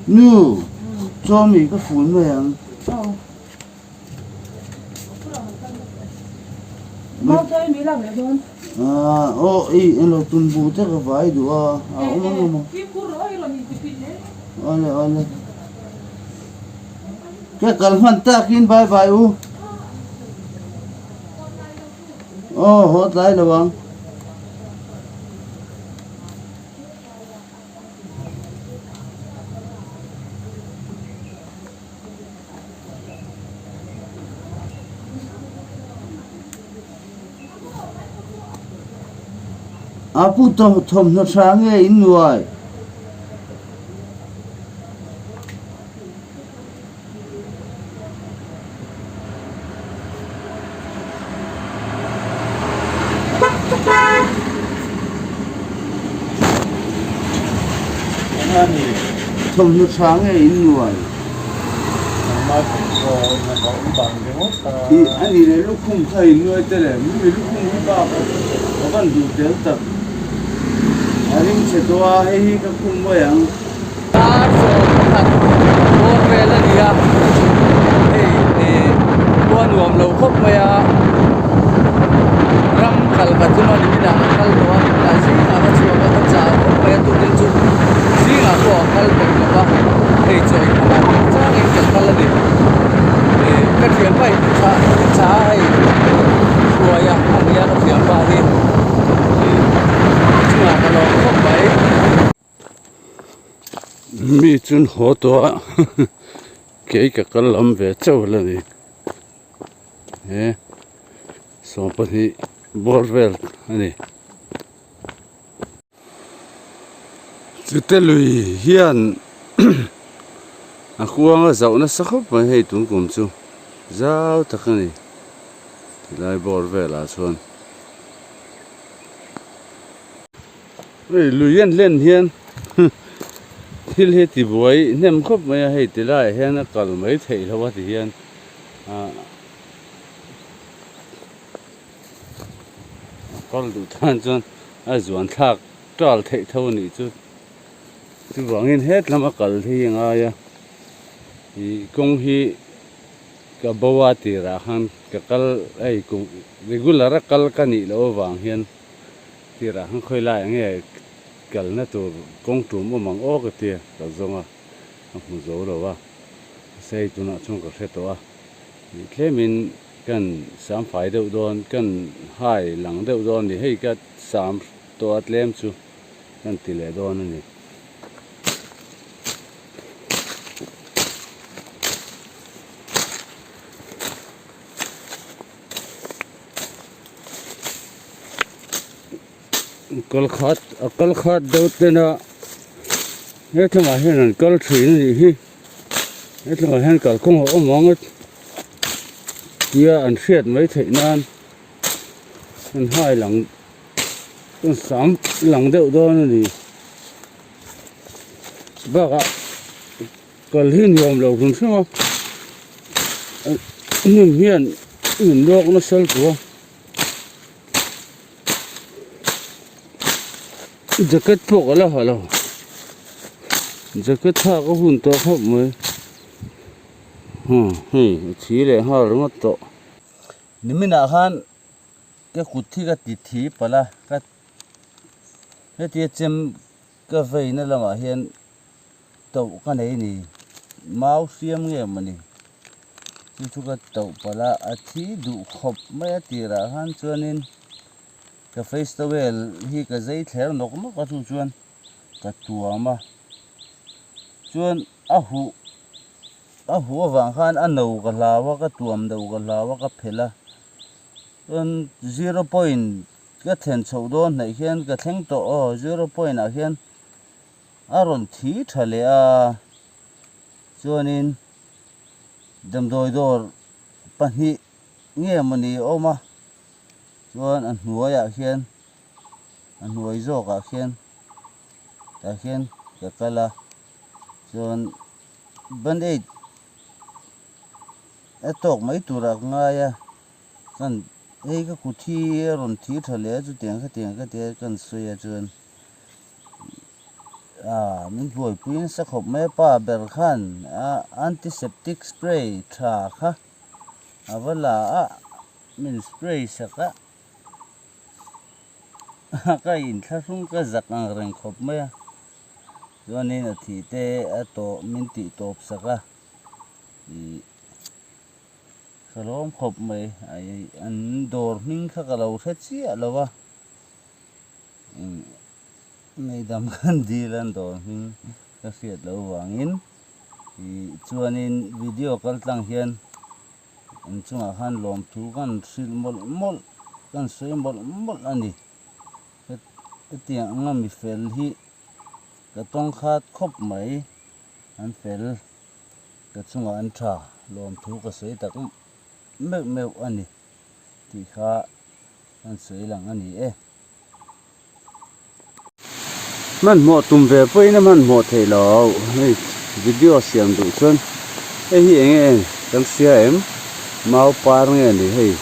Nu, chaw mi ka fun mai ang. Aw ei englo tumbu te ka vai duh a, a awm ang emaw. Awle awle. Ka kal hman takin bye bye u. Aw haw tlai lo ang. A pu thawmhnaw tha nge in nuai? Thawmhnaw tha nge in nuai? Ih a nih leh lukhum kha in nuai te leh mi lukhum hi bak a van duh tel tak a ring chhe tawh a hei hi ka khum mai ang. Dar 11 bawr vel a ni a, hei ih khua nuam lo khawp mai a, ram kal ka tum a ni minah ka kal tawh a, tunah zingah ka chhuak a ka chau khawp mai a tukin chu zingah pawh a kal peih lo va, hei chaw ei khamah hmang changin ka kal a ni, ih ka thianpa in tha tha a hei hruai a a nia ka thianpa hi ih a chungah ka lawm khawp mai. Mi chun haw tawh a kei ka kal lam ve chauh la ni he 12 bawr vel a ni. Chute lui hian a kuang a zauh nasa khawp mai hei tun kum chu zau tak a ni tilai bawr velah chuan. Hei lui an hlen hian thil hi ti buai hnem khawp mai a hei ti laiah hian a kal mai theih loh a ti hian ah a kal duh tan chuan a zuan thlak tal theih tho a nih chu chuvangin het lama kal hi a ngai a ih kawng hi ka bo a tirah khan ka kal hei kum regular a kal ka nih loh avang hian. Tirah khan khawi lai enge kalna tur kawng tum awm ang aw ka ti a, ka zawng a, ka hmu zo lo a, mahse hei tunah chuan ka hre tawh a, ih tlemin kan sam fai deuh dawn, kan hai lang deuh dawn a ni, hei ka sam tawh a tlem chu kan ti leh dawn a ni. Kal khat a kal khat deuh ten a he thlamah hian an kal thin a nih hi he thlamah hian kalkawng a awm ang a tia an hriat mai theih nan an hai lang an sam lang deuh dawn a ni bakah kal hi nuam lo hrim hrim a hnim hian min lawk nasa lutuk a. Jacket pawh ka la ha lo jacket thlak a hun tawh khawp mai hei a thi leh nghal ringawt tawh. Niminah khan ka kut hi ka ti thi palh a ka hetia chem ka veina lamah hian tauh ka nei a ni mau hriam nge mawni chu chu ka tauh palh a a thi duh khawp mai a tirah khan chuanin ka face towel hi ka zai thler nawk nawk a chu chuan ka tuam a chuan a huh a huh avang khan a no ka hlau a ka tuam deuh ka hlau a ka phelh a chuan zero point ka thlen chhoh dawn hnaih hian ka thleng tawh aw zero point ah hian. A rawn thi tha leh a, chuanin damdawi dawr pahnih nge mawni a awm a, chuan a hnuaiah khian a hnuai zawkah khian tah khian ka kal a, chuan band-aid a tawk mai turah ka ngai a, chuan hei ka kut hi a rawn thi tha leh a chutiang khatiang ka tia kan sawi a chuan. Aa min buaipui nasa khawp mai a pa ber khan a antiseptic spray tha kha a va la a min spray sak a ka inthlahrung ka zak ang reng khawp mai a chuanin a thih te a tawh min tih tawp sak a ih ka lawm khawp mai an dawr hming kha ka lo hre chiah lo va. Ngaihdam kan dil an dawr hming ka hriat loh vangin ih chuanin video kal tlang hian an chungah khan lawmthu kan hrilh mawlh mawlh kan sawi mawlh mawlh a ni hetiang anga mi fel hi ka tawng khat khawp mai an fel ka chungah an tha lawmthu ka sawi tak meuh meuh a ni tih kha kan sawi lang a ni e. Hmanhmawh tum ve pawhin a hmanhmawh theih lo hei video siam duh chuan hei hi eng nge kan hria em mau par nge ni hei.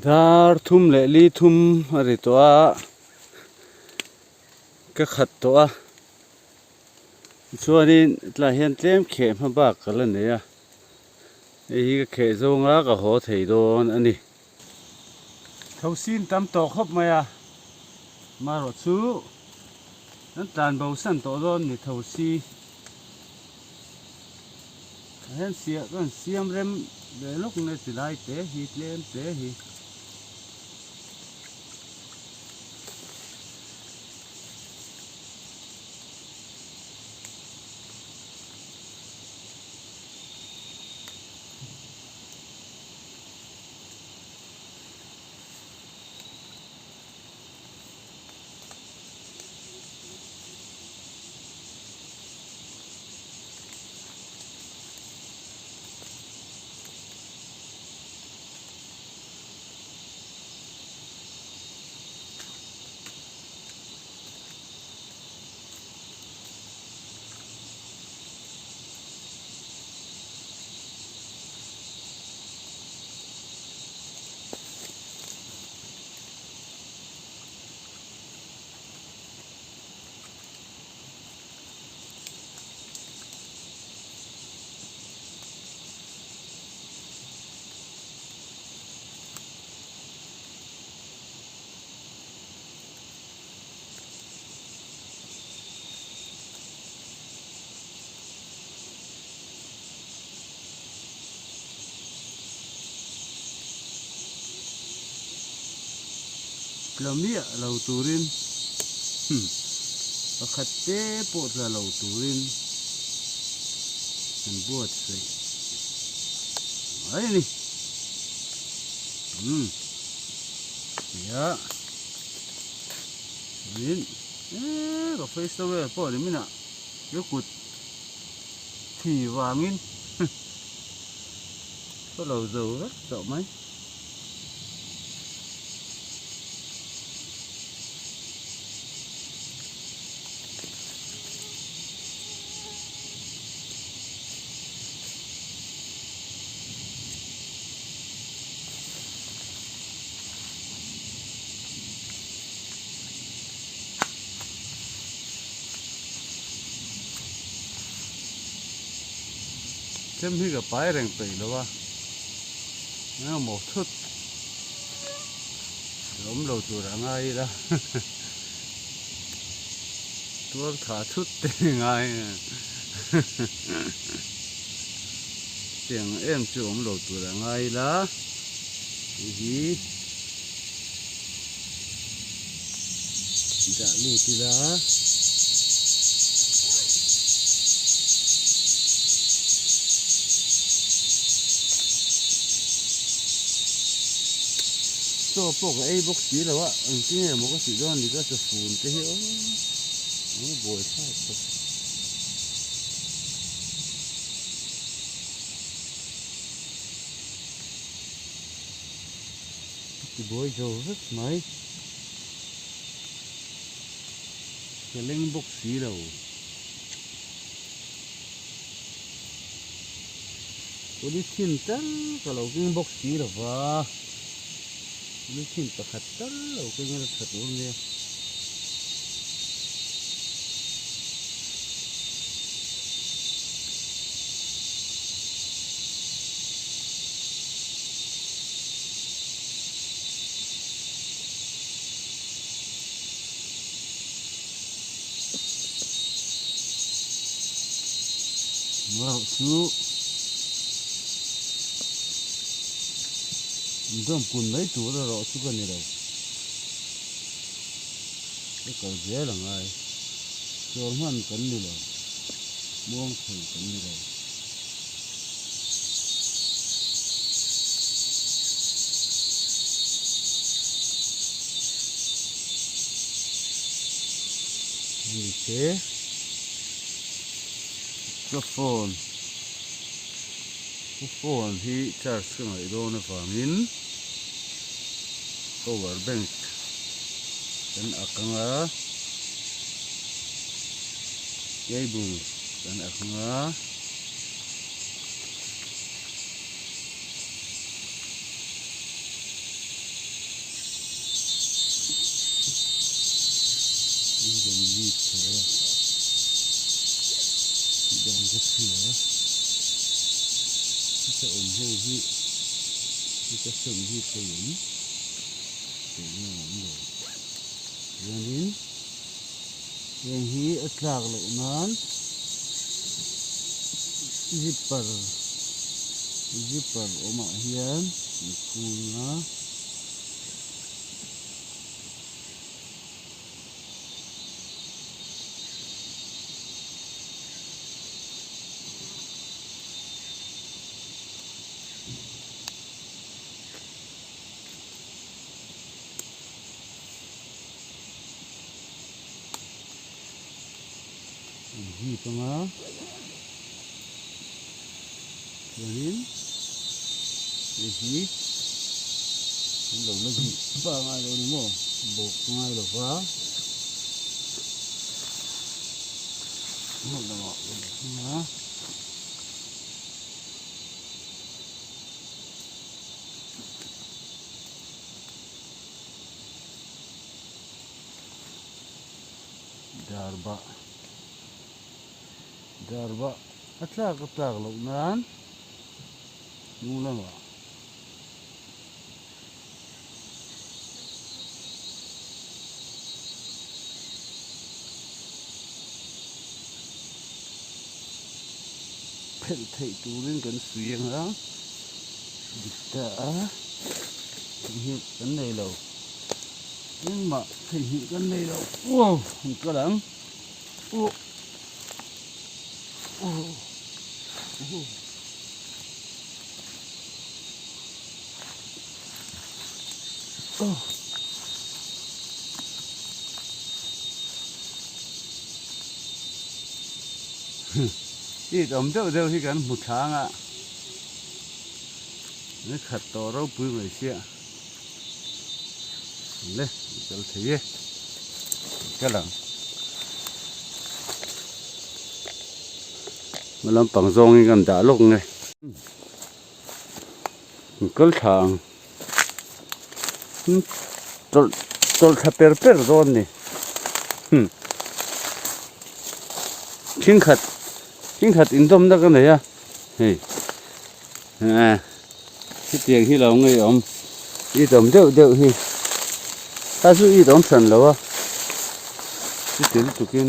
Dar thum leh li thum a ri tawh a ka khat tawh a chuanin tlaiah hian tlem kheh hma bak ka la nei a hei hi ka kheh zawnga ka haw thei dawn a ni. Thosin tam tawh khawp mai a marawh chu kan tlan bo san tawh dawn ni thosi ah hian siah kan siam rem leh lawk nge ti lai te hi tlem te hi. Tla miah lo turin pakhat te pawh tla lo turin kan buatsaih mai a ni. Umm tia chuanin eee ka face towel pawh ni minah ka kut thi vangin ka lo zo vek tawh mai. Chem hi ka pai reng peih lo a. Engemaw thut a awm lo tur a ngai ila tuar tha thut te a ngai a tiang em chu awm lo tur a ngai ila hei hi dah lut ila. Chaw pawh ka ei bawk si lo a engtin nge maw ka tih dawn ni ka chafun te hi aw a buai thlak tawp. Ti buai zo vek mai. Ka leng bawk si lo. Polythene tal ka lo keng bawk si lo va. Polythene pakhat tal lo keng ila tha tur nia. Chu dawm kun mai tur erawh chu ka ni lo ka kal zel a ngai chawl hman kan ni lo muang thei kan ni lo. Ni se ka phone ka phone hi charge ka ngaih dawn avangin power bank kan ak anga cable kan ak anga. Heng hi a tlak loh nan zipper zipper awmah hian an khung a. An hip anga chuanin hei hi an lo la zih pah ngai lo ni maw bawk ngai lo va hmun lamah a awm a. Darba darba a tlak a tlak loh nan hnung lamah phelh theih turin kan suih ang a dik ta a hei hi kan nei lo. Engmah theihnghilh kan nei lo. Wow! An kal ang. Aw. Aw. Aw. Aw. It awm deuh deuh hi kan hmu thlang a. Ni khat tawh ropui mai sia. Le kal thei e ka lang hma lampang zawngin kan dah lawk nge kal thla ang tawlh tawlh thla per per dawn ni thingkhat thingkhat indawmna ka nei a hei. Hetiang hi lo ngei awm it awm deuh deuh hi a zu it awm hran lo a chuti lutukin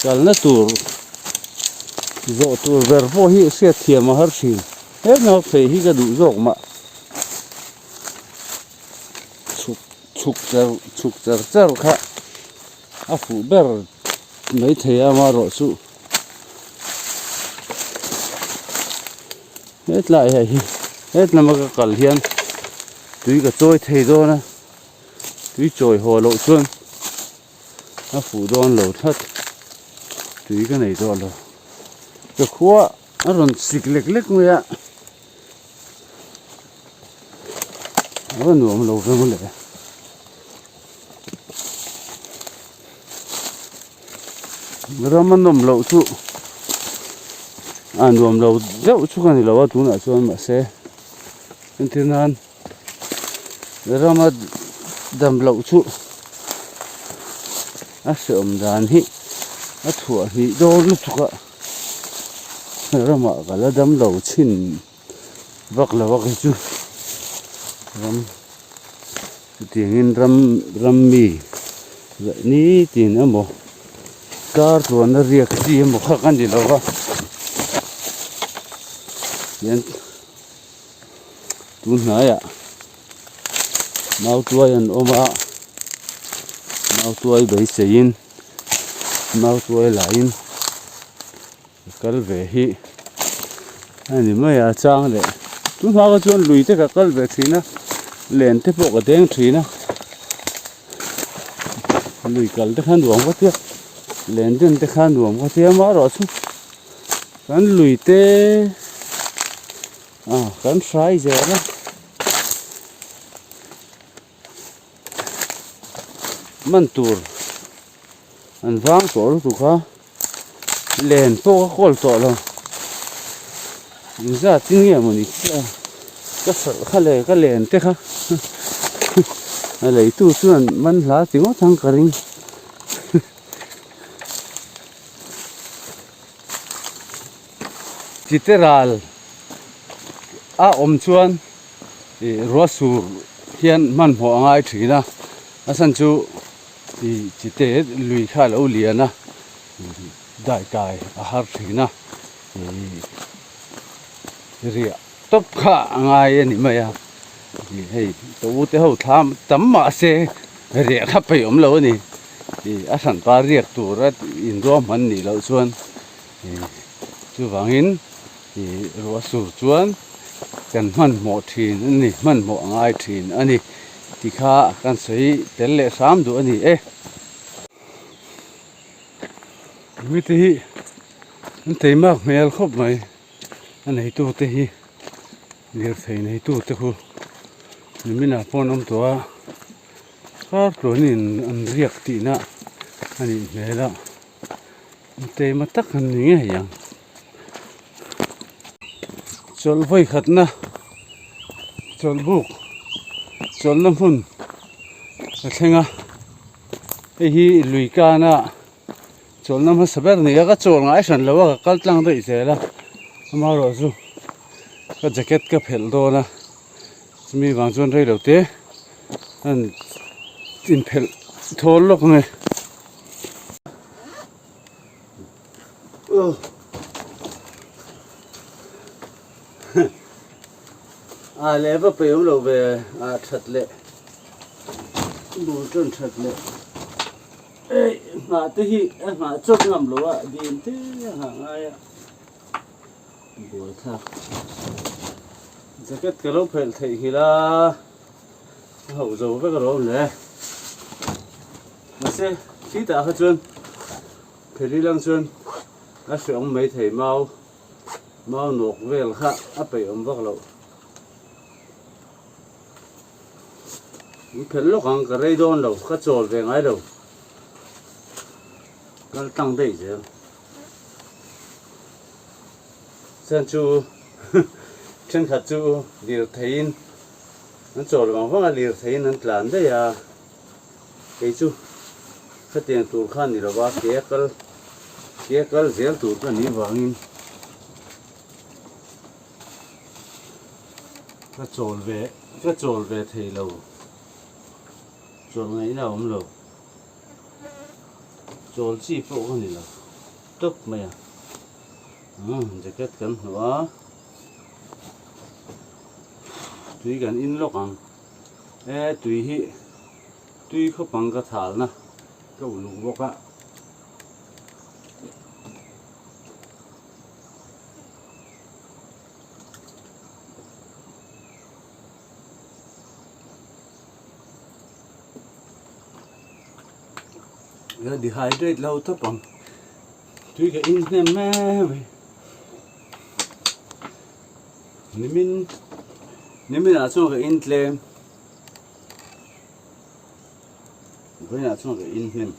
kalna tur zawh tur ber pawh hi hriatthiam a har thin he phei hi ka duh zawk mah. Chhuk chhuk char chhuk char char kha a fuh ber maithei a amaherawhchu hetlai ah hi hetlama ka kal hian tui ka chawi thei dawn a tui chawi haw loh chuan a fuh dawn lo tlat tui ka nei tawh lo ka khua a rawn sik lek lek mai a. A va nuam lo ve mawle. Ram a nawm loh chu a nuam lo deuh chu ka ni lo a tunah chuan mahse entir nan ram a dam loh chu a hreawm dan hi a thuah hnih dawn lutuk a ramah ka la dam lo chhin. Vak lo a kei chu ram chutiangin ram ram mi leh nitin emaw kar tluana riak chi emaw kha ka ni lo va tihian tun hnaiah mautuai an awm a mautuai beiseiin mautuai laiin. Ka kal ve hi a ni mai a chang leh tun hma kha chuan lui te ka kal ve thin a len te pawh ka deng thin a lui kal te kha nuam ka tia len den te kha nuam ka tia amaherawhchu kan lui te ah kan hrai zel a. Man tur an vang tawh lutuk a len pawh ka kawl tawh lo engzat in nge mawni chiah ka hralh kha leh ka len te kha a leitu chuan man hla ti ngawt ang ka ring. Chite ral a awm chuan. Ih ruah sur hian hmanhmawh a ngai thin a a chhan chu ih chite lui kha a lo lian a dai kai a har thin a ih riah tawp kha a ngai a ni mai a ih hei ka u te ho thlam tam mah se riah kha peih awm lo a ni ih a hranpa riak tura inruahman nih loh chuan ih chuvangin. Ih ruah sur chuan kan hmanhmawh thin a ni hmanhmawh a ngai thin a ni ti kha kan sawi tel leh hram duh a ni e. Mite hi an teimak hmel khawp mai a neitu te hi lirthei neitu te khu niminah pawh an awm tawh a kar tluanin an riak tihna a nih hmel a teima tak an ni ngei ang. Chawlh vawi khatna chawlh buk chawlhna hmun ka thleng a hei hi lui kana chawlhna hmasa ber a ni a ka chawl ngai hran lo a ka kal tlang daih zel a amaherawhchu ka jacket ka phelh dawn a chumi vang chuan rei lo te an inphelh thawl lawk ang e. A leh va peih awm lo ve a that leh bul tan that leh ei nghah te hi a nghah chawt ngam lo a dim te a nghah ngai a buai thlak jacket ka lo phelh theih nghilh a a hauh zo vek alawm le mahse khitah kha chuan phelh ilang chuan a hreawm maithei mau. Mau nawk vel kha a peih awm vak loh. Min phelh lawk ang ka rei dawn lo, ka chawl ve ngai lo. Kal tlang daih zel. Chuan chu thenkhat chu lir theiin an chawl vang vang a, lir theiin an tlan daih a. Kei chu khatiang tur kha ni lova ke a kal ke a kal zel tur ka nih vangin ka chawl ve ka chawl ve thei lo chawl ngaihna a awm lo chawl chi pawh ka ni lo tawp mai a umm jacket kan hnawh a tui kan in lawk ang. E tui hi tui khawpang ka thalna ka uluk bawk a. Ka dehydrate lo tawp ang tui ka in hnem mai mai. Nimin niminah chuan ka in tlem vawiinah chuan ka in hnem.